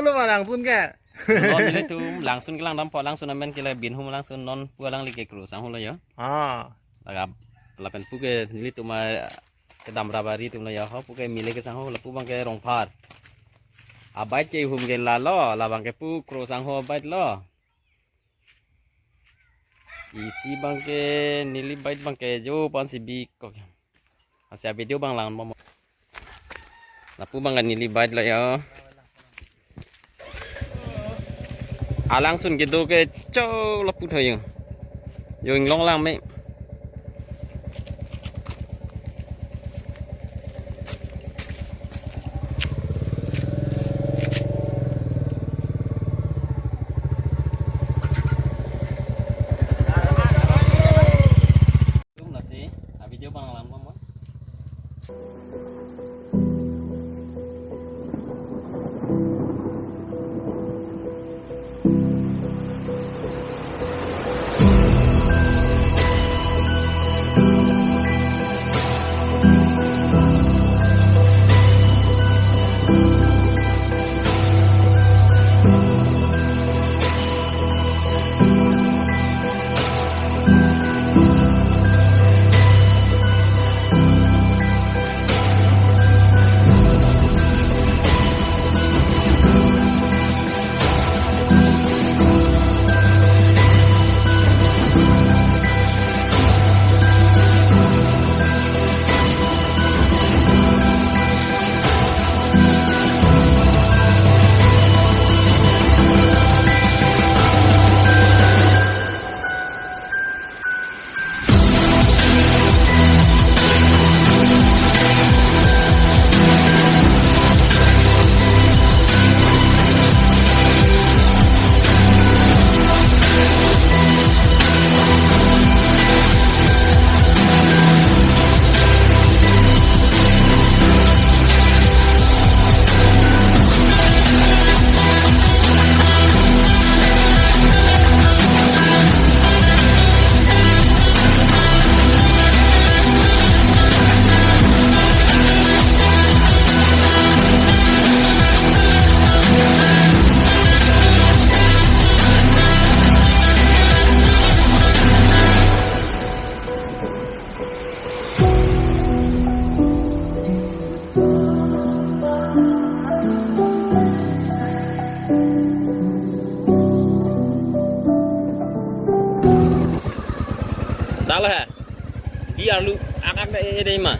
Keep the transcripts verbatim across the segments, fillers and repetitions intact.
Lo ma Langsun ke? Non nelitum Langsun kelang dampo, Langsun amen ke la Binhum Langsun, non pu alangli ke Kro Sangho lo yo. Ah. Laga lapen pu ke nelitum a kedam rabari atum lo yo, ho pu ke Mile ke Sangho, lapu abang ke Rongphar. Abait ke ihum ke lalo, labang ke pu Kro Sangho abait lo. Isi abang ke neli bait abang ke jo pan si bikok. Asi a-video abang lang mo. Lapu abang ke neli bait lo yo. A Langsun kedo ke cho lapu tho yo. Yo inglong lang me. Tum nasi, a-video abang lang mo. Dal hai. Di arlu akak da e dei ma.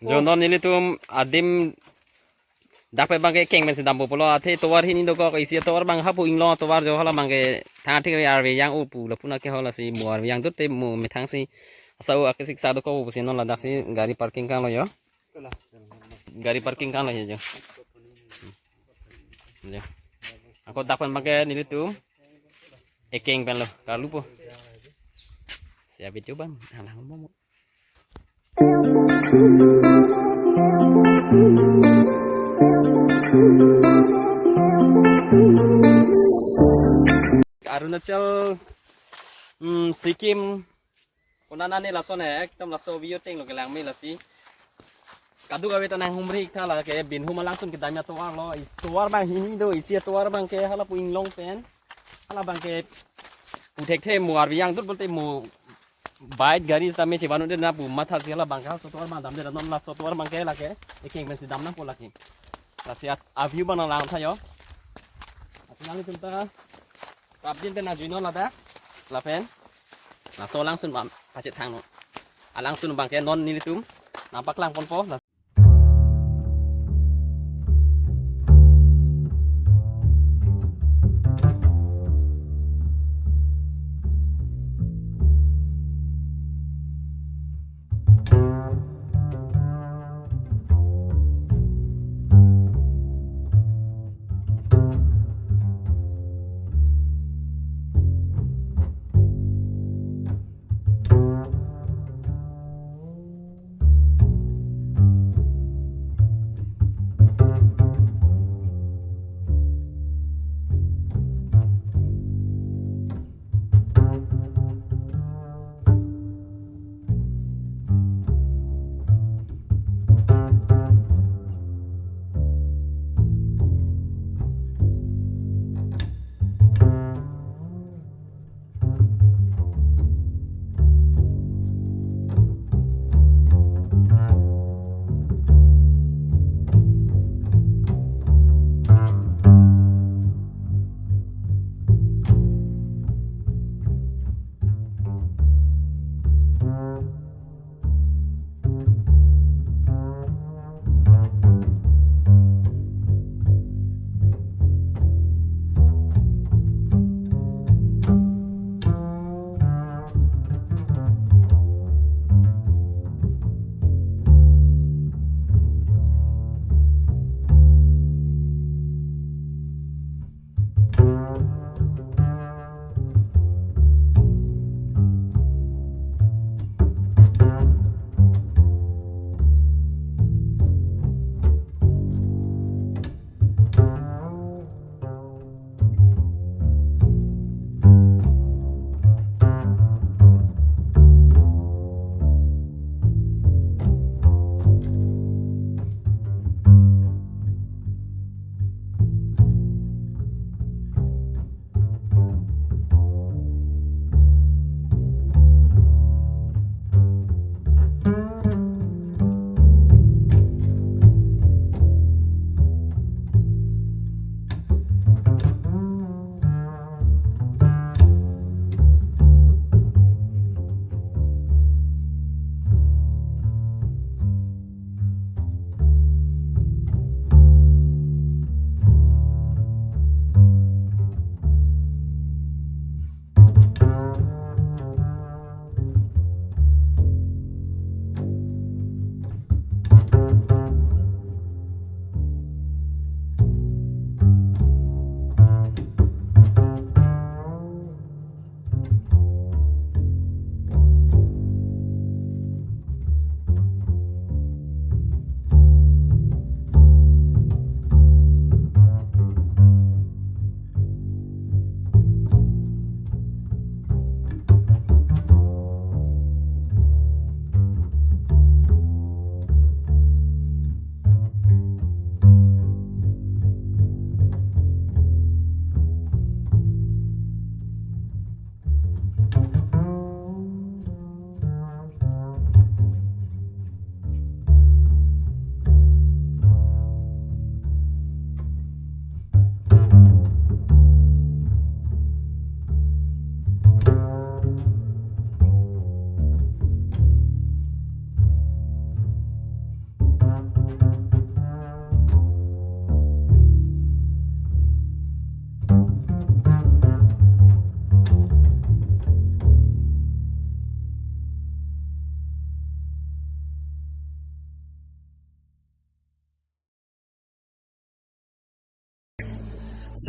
Jo non nelitum adim dak pen abang ke keng pen si dampo pulo, athe tovar hini dokok, isi tovar abang hapu inglong tovar jo, hala abang ke thang thik arve yang upu lapu na ke hala si mo arve yang dut te mo methang si asau akesik sa dokok upu si non ladak si gari parking kanglo yo. Gari parking kanglo yo jo. Jo. Ako dak pen abang ke nelitum ekeng pen lo, karlu po. Si a-video abang, alang mo. Arunachal, hmm, Sikkim, konat nani lason he, ekdom laso view ateng lo kelang me lasi. Kadokave ta nanghumri tha, lake Binhum a-Langsun kedam atovar lo, atovar abang hini do, isi atovar abang ke hala pu inglong pen. Hala abang ke pu thekthe mo arve yang dut pulote mo bike gari sitame chevan un-e na pu matha si hala abang ke halaso atovar abang damde, non laso atovar abang ke lake ekeng pen si dam nangpo lake. Lasi at a-view abang nanglang tha yo. Ati nanglitum ta prapjin pen ajuinon ladak. Lapen laso a-Langsun abang pachethang non. A-Langsun abang ke non nelitum nangpaklang ponpo.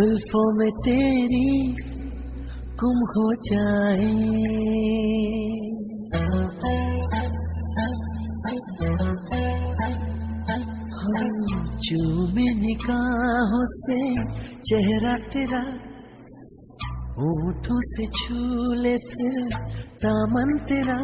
जुल्फों में तेरी गुम हो जाए। हाँ, चूमे निगाहों से चेहरा तेरा, होठों से छू ले फिर दामन तेरा।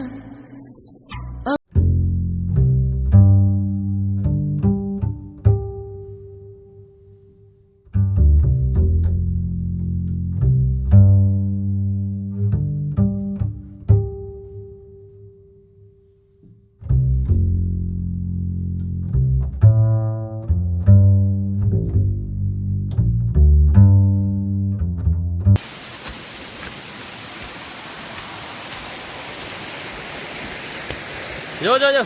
Jo, jo, jo.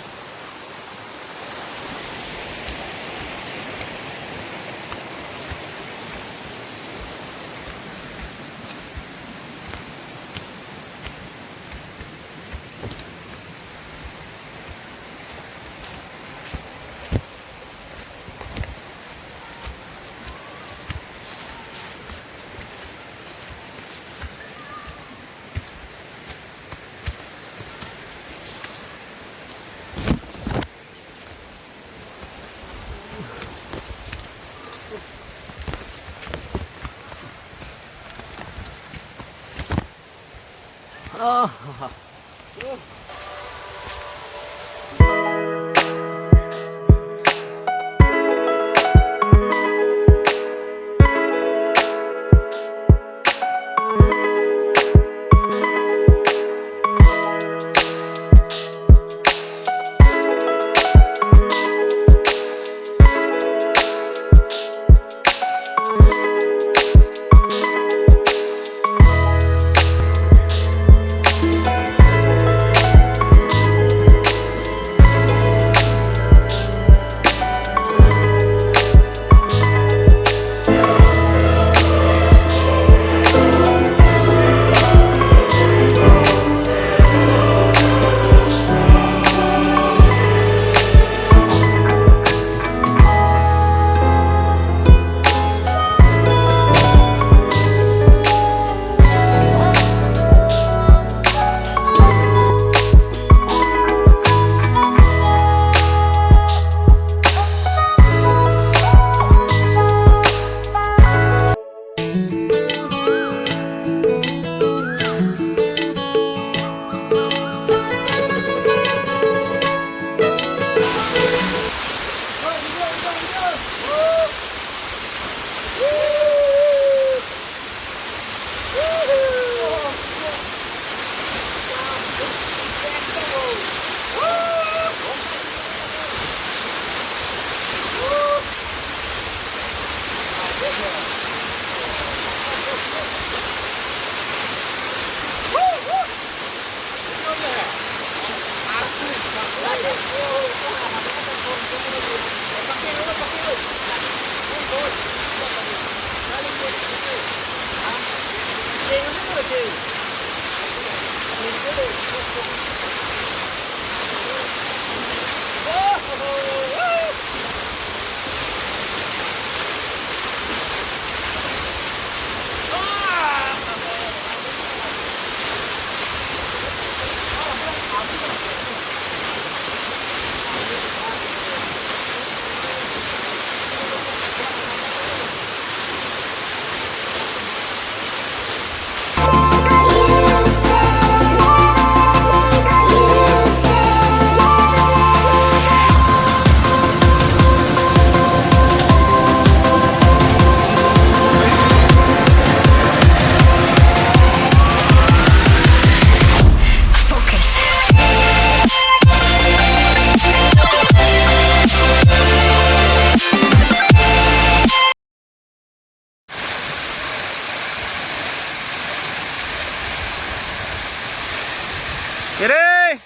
Kere!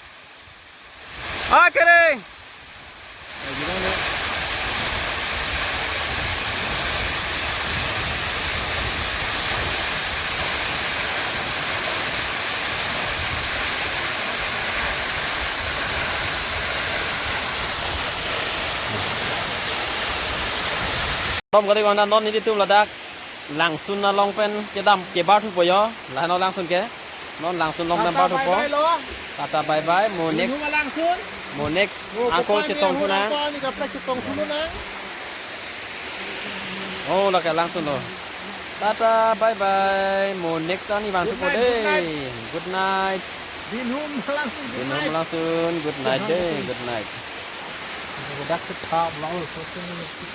Ah, kere! Tom kali wang na non nelitum ladak. Langsun along pen kedam kebar thupo jo. Laheno Langsun ke. Non Langsun along pen bar thupo. Tata bye bye lo. Tata bye bye. Mo next. Mo next. Angkol chetong thu nang. Ni kaprek chetong thu nang. Oh, lake Langsun lo. Tata bye bye. Mo next ani vang thupo dei. Good night. Binhum Langsun. Binhum Langsun. Good night dei. Good night. Dak ke thap lo.